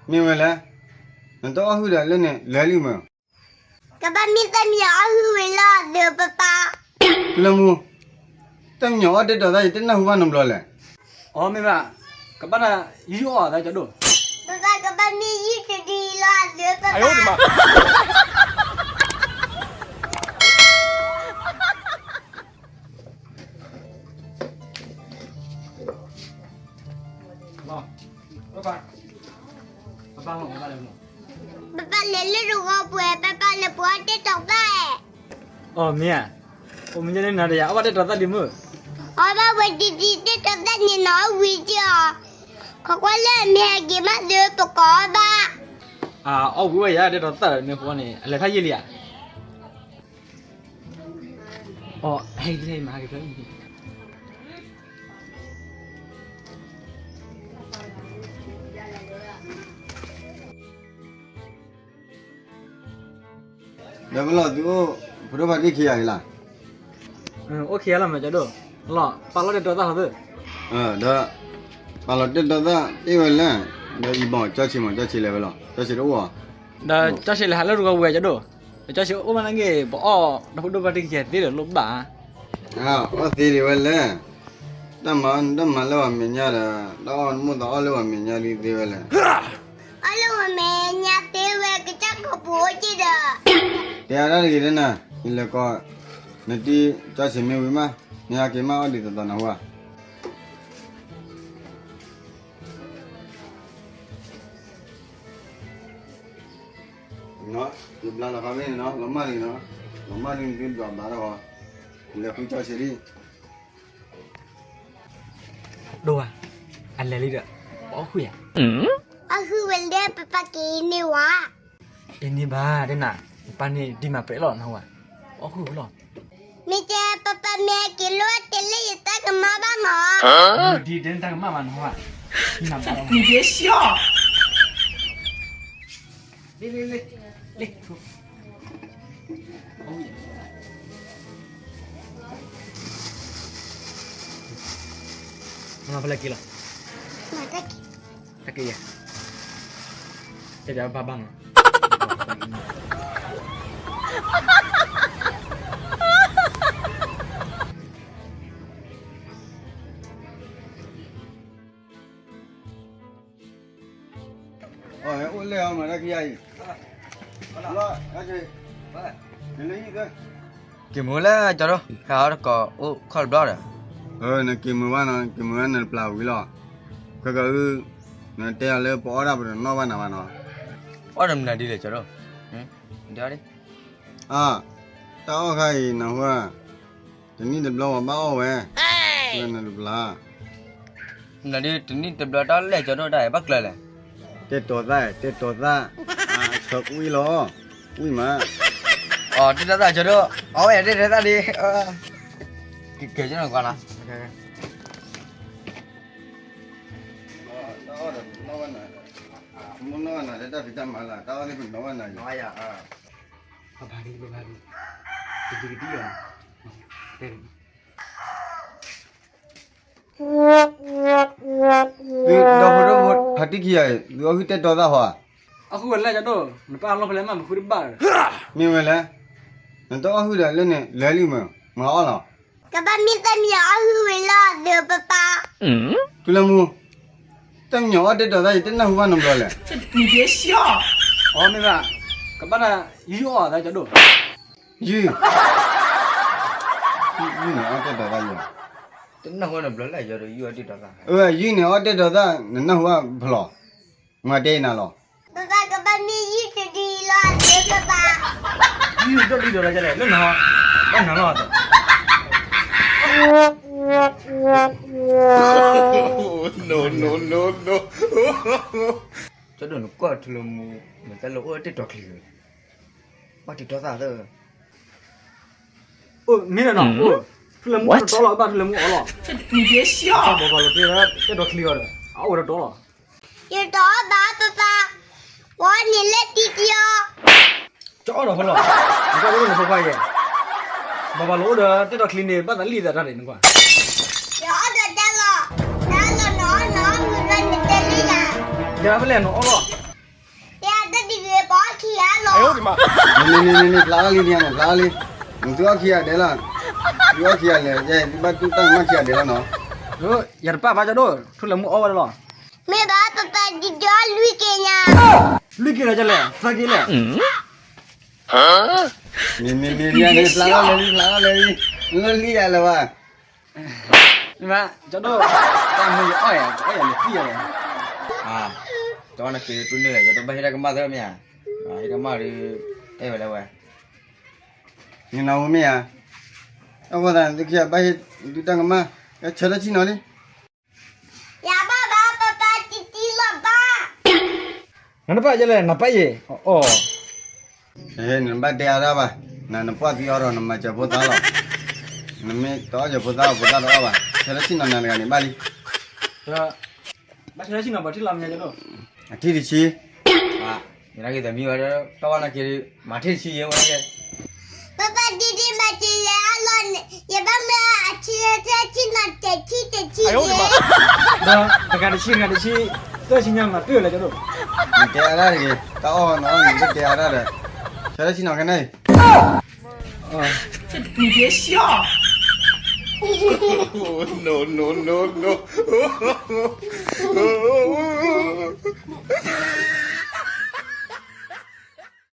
မ့ၢ်ဝဲလဲၣ်, နတအီၣ်ဟုၣ်ဒီးလၢန့ၣ် လဲၤလံမ့ၢ်. ကဘၣ်မ့ၢ်သၣ်မံယီၤအီၣ်ဟုၣ်ဝံၤလီၤ သုပပၢ်. ဖုလၢမူ, သၣ်မံယီၤအီၣ်တ့ၢ်တီၤသၣ် ယတနၢ်ဟူဘၣ်နဘျီလဲၣ်. အီ မ့ၢ်ဘၣ်, ကဘၣ်တၢ်ယုၢ်အီၣ်သးကၠီဒိၣ်. ပပၢ် ကဘၣ်မ့ၢ်ယုၢ်တဒုလီၤ သုပပၢ်. ပပၢ်လဲၤလၢတဂီၤပှဲၤ ပပၢ်လဲၤပှ့ၤအီၣ်တ့ၢ်တီၤသၣ်. အီ မ့ၢ်ဧါ, အိၣ်မ့ၢ်ယဲန့ၣ်နၤဒီးယၤ အီၣ်ဘၣ်တ့ၢ်တီၤသၣ်ဒံးမုၢ်. အီၣ်ဘၣ်ဝဲဒ်ဒ်တ့ၢ်တီၤသၣ်န့ၣ်နီၤ အီၣ်ဝံၤက့ၤအီၤ, ခိးကွၢ်လၢအမ့ၢ်ဟဲက့ၤမး သုပကီၢ်ဘၣ်. အီၣ်ဝံၤဝဲယၤတ့ၢ်တီၤသၣ်န့ၣ်ဃိန့ၣ် အလဲၤဖးယံာ်လံဧါ. အီ ဟဲက့ၤမၤဟဲက့ၤဖဲ ဒီးပလီၢ်သုအိၣ် ဖိဒိၣ်ဖါတံၢ်ခံဂၤအံၤလီၤ. အိၣ်ခံဂၤလီၤမ့ၢ်ကၠီဒိၣ်, လီၤ ပာ်လီၤတ့ၢ်တီၤသၣ်ဟီသု, ဒီး ပာ်လီၤတ့ၢ်တီၤသၣ်တ့ၢ်ဝဲလဲၣ်, ဒီးအံၤဘီၣ်ကၠီဆံးမး ကၠီဆံးလဲၤဝဲလီၤ ကၠီဆံးတအိၣ်ဧါ. ဒီးကၠီဆံးလဲၤဟးလၢတဂီၤဝဲကၠီဒိၣ်, ဒီးကၠီဆံးအိၣ်မးနာ်က့ၤ ပအီၣ်ဒီဖိဒိၣ်ဖါတံၢ်ခံဂၤသ့ဒီးလိၣ်ဘၣ်. အီၣ်သ့ဒံးဝဲလဲၣ်, တၢ်မၤနတၢ်မၤလၢပှၤမဲာ်ညါဒီး တၢ်အီၣ်နမိၢ်သးအီၣ်လၢပှၤမဲာ်ညါဒ်သ့ဝဲလဲၣ်. အီၣ်လၢပှၤမဲာ်ညါသ့ဝဲ ကစၢ်ခီပူၤအိၣ်က့ၤဒီး, တဲအါဒၣ်တဂ့ၤလၢနၤ, ယလဲၤကိး နတံၤကၠီဆံးမ့ၢ်ဝံၤမး, မ့ၢ်ဟဲက့ၤမးအီၣ်ဒံးသီသီနၢ်ဟူဧါ. နဘျါလီၤခါမ့ၢ်နီၤ လီၤမၢ်လံနီၤ, လီၤမၢ်လံနသုဒွးဘျါထီၣ်, လဲၤဃုကၠီဆံးလံ. ဒိၣ်ဧါ, အလဲၤလံဒီး ပအီၣ်ဟုၣ်ယၤ. အီၣ်ဟုၣ်ဝဲလၢပပၢ်က့ၤန့ၢ်ဝဲ, အ့န့ၢ်ဘၣ်တဲနၤ, ပပၢ်န့ၣ်ဒံးမၤပှဲၤလီၤနဟူဧါ, အီၣ်ဟုၣ်လီၤ. မ့ၢ်ကဲပပၢ်မ့ၢ်ဟဲက့ၤလိၣ်တဲလၢ ယတၢ်ကမၣ်ဘၣ်မး, ဒ်တဲနတၢ်ကမၣ်ဘၣ်နဟူဧါ, နဘျါလီၤ, လ့လ့လ့, လ့ မၤဖဲလဲၣ်က့ၤလီၤ, တၢ်က့ၤယၤ, တဲပျးဘၣ်ဘၣ်မး. အိၣ်လဲၣ်အီၤမၤတၢ်ခံဂၤအံၤ, လီၤ, က့ၤမုာ်ဝဲလၢကၠီဒိၣ်, ဟဲအီၣ်တကိးအိၣ်ခီၣ်တဘျီဒီး, နက့ၤမုာ်ဘၣ်နီၤ, က့ၤမုာ်ဘၣ်နတပျၢ်ဝံၤလီၤ, ခဲကနံၣ်အံၤ, နတဲအီၤလၢပအီၣ်ဒၣ်ပတနီၣ်ဘၣ်နၤဘၣ်နီၤ. အီၣ်ဒီးမနုၤဒ်လဲၣ်ကၠီဒိၣ်, အါ, တၢ်အီၣ်ခါအံၤနဟူဧါ, တနံၣ်တဘျီပှၤဘၣ်အီၣ်ဝဲ, နတပျၢ် မနုၤဒ်တနံၣ်တဘျီတၢ်လဲၣ်ကၠီဒိၣ်တၢ်ဘၣ်ကျၢၤလဲၣ်, တ့ၢ်တီၤသၣ်, တ့ၢ်တီၤသၣ်, အဆၢကွံလီၤ, ကွံမး, အီ တ့ၢ်တီၤသၣ်ကၠီဒိၣ်, အီၣ်ဝဲတ့ၢ်တီၤသၣ်ဒ်, ကဲကဲကဲနီၤကွၢ်နီၤ, တၢ်အီၣ်ဒီးနီၣ်ဘၣ်နၤ, မ့ၢ်နီၣ်ဘၣ်နၤလၢတၢ်ဖံးတၢ်မၤလၢ တၢ်အီၣ်သ့ၣ်ပနီၣ်ဘၣ်နၤယၤ, ပဘၣ်လံ ပဘၣ်လံ, ကဒံကဒံလီၤ, တဲ သုဒီဖိဒိၣ်ဖါတံၢ်ခံဂၤအံၤ သုအီၣ်ဟုၣ်တ့ၢ်တီၤသၣ်ဟီဧါ, အီၣ်ဟုၣ်ဝဲလၢကၠီဒိၣ်, နပၢ်လီၢ်ဖဲလဲၣ်မး ပဃုတဘၣ်, မ့ၢ်ဝဲလဲၣ်, နတအီၣ်ဟုၣ်ဒီးလၢန့ၣ် လဲၤလံမ့ၢ်, မၤအီၣ်လီၤ, ကဘၣ်မ့ၢ်သၣ်မံယီၤအီၣ်ဟုၣ်ဝံၤလီၤ သုပပၢ်, ထူလၢမူ, သၣ်မံယီၤအီၣ်တ့ၢ်တီၤသၣ် ယတနၢ်ဟူဘၣ်နဘျီလဲၣ်, အီ မ့ၢ်ဘၣ်, ကဘၣ်တၢ်ယုၢ်အီၣ်သးကၠီဒိၣ်, ယုၢ်, ယုၢ်န့ၣ်အီၣ်တ့ၢ်တီၤသၣ်ယၤ, တနၢ်ဟူဘၣ်နဘျီလဲၣ် ယီၤဒီးယုၢ်အီၣ်တ့ၢ်တီၤသၣ်, ယုၢ်န့ၣ်အီၣ်တ့ၢ်တီၤသၣ် နနၢ်ဟူဘၣ်ဖဲလဲၣ်, မၤတဲနၤလီၤ, ပပၢ် ကဘၣ်မ့ၢ်ယုၢ်တဒုလီၤ သုပပၢ်, ယုၢ်ဒိၣ်ဒိၣ်ဒီးယလဲၣ် လၢနဟီ, ဘၣ်နၤလီၤ, ကၠီဒိၣ်နကွၢ်ထူလၢမူ, နတၢ်လၢအိၣ်တ့ၢ်တီၤချံ, ဘၣ်တ့ၢ်တီၤသၣ်သၢ, အိၣ်မ့ၢ်နီၤ, ထူလၢမူတတီလီၤ ဘၣ်ထူလၢမူအီၣ်လီၤ, ဘၣ်ဘၣ်လီၤတ့ၢ်တီၤချံအီၤဒီး အအိၣ်ဝဲတတီလီၤ, ယတအီၣ်ဘၣ်ပပၢ်, ပှၤန့ၣ်လၢတံၢ်တံၢ်အီၤ, ကၠီအီၣ်ဒီးဖဲလဲၣ်, နကွၢ်ဒ်နဖိခွါယဲ, ဘၣ်ဘၣ်လီၤအိၣ်ဒီးတ့ၢ်တီၤချံန့ၣ် ဘၣ်သးလံသးတၢ်န့ၣ်နကွၢ်, ယအီၣ်ဒီးတၢ်လီၤ, တၢ်လီၤနအီၣ်နအီၣ်မုၢ်ဂၤနတဲလံယၤ, ယၤဖဲလဲၣ်နအီၣ်လီၤ န့ၣ်န့ၣ်န့ၣ်န့ၣ် ဖျါထီၣ်လံန့ၣ် ဖျါထီၣ်လံ, နသုအီၣ်ခံဂၤဒဲးလီၤ, သုအီၣ်ခံဂၤလဲၣ်, ယဲ သုဘၣ်တူၢ်တၢ်ကမၣ်ခံဂၤဒဲးလီၤနီၤ, ယတပၣ်ဘၣ်ကၠီဒိၣ် ထူလၢမူအီၣ်ဝဲဒၣ်လီၤ, မ့ၢ်ဘၣ်ပပၢ်ဒ်ဒီးလွံၢ်က့ၤညါ, လွံၢ်က့ၤဒီးကလဲၣ် သၢက့ၤလဲၣ် မ့မ့မ့မ့ ဖျါထီၣ်လဲၣ်လံ ဖျါထီၣ်လဲၣ်လံ, လၢလံယၤလၢၤဘၣ်, ကၠီဒိၣ်, တၢ်မ့ၢ်ယအီၣ်ယၤ အီၣ်ယၤန့ၣ်သံယၤလဲၣ်, ကၠီနက့ၤတူၢ်န့ၢ်လဲၣ် ကၠီဒိၣ်ဘၣ်ဟ့ၣ်တၢ်ကမၣ်သၢမ့ၢ်ဧါ, ဟ့ၣ်တၢ်ကမၣ်ဒီး, အဲၣ်ဝဲလၢဝဲ, နနဝဲမ့ၢ်ဧါ, အဃိသတး သုခံဂၤဘၣ်ဟ့ၣ်ဒုးတၢ်ကမၣ်, ကဆၢထၢၣ်ဆံၣ်နီၤလံ ယဘၣ်ဘၣ်ပပၢ်တံတံလီၤဘၣ်, နတပၣ်ယဲလဲၣ် နပၢ်ယဲ, အီ, နဘၣ်တဲအါဒၣ်ဘၣ်, နနပှၢ်သံအီၤဒီး နမၤစၢၤဖိသၣ်လီၤ, နမ့ၢ်တအီၣ်စၢၤဖိသၣ် ဖိသၣ်တအီၣ်ဘၣ်, ဆၢထၢၣ်ဆံၣ်နီၤနၤတဂၤန့ၣ်ဘၣ်လံ, ဘၣ်ဆၢထၢၣ်ဆံၣ်နီၤပှၤထံၣ်လီၤမ့ၢ်ညါကၠီဒိၣ်, အထံၣ်တဆံ, ယနာ်က့ၤသမံဝဲဒီး တၢ်ဝဲနာ်က့ၤ, မၤထံၣ်တဆံယဲဝဲကဲ ပပၢ်ဒ်ဒ်မၤတံၤလဲၣ်အလီၢ်န့ၣ် ယဘၣ်မၢအဆၢထၢၣ်ဆံၣ်နီၤတထံၣ်တထံၣ်ယဲ, ဒီးတဂၤတဆံ တဂၤတဆံ, သၢဆံညါမၤပ့ၢ်ဝဲလၢကၠီဒိၣ်, နတဲအါဒၣ်တဂ့ၤ, တၢ်အီၣ်နီၤ နတတဲအါဒၣ်ဒီး, ဆၢထၢၣ်ဆံၣ်နီၤခဲန့ၣ်, နက့ၤဆံၣ်အီၤ,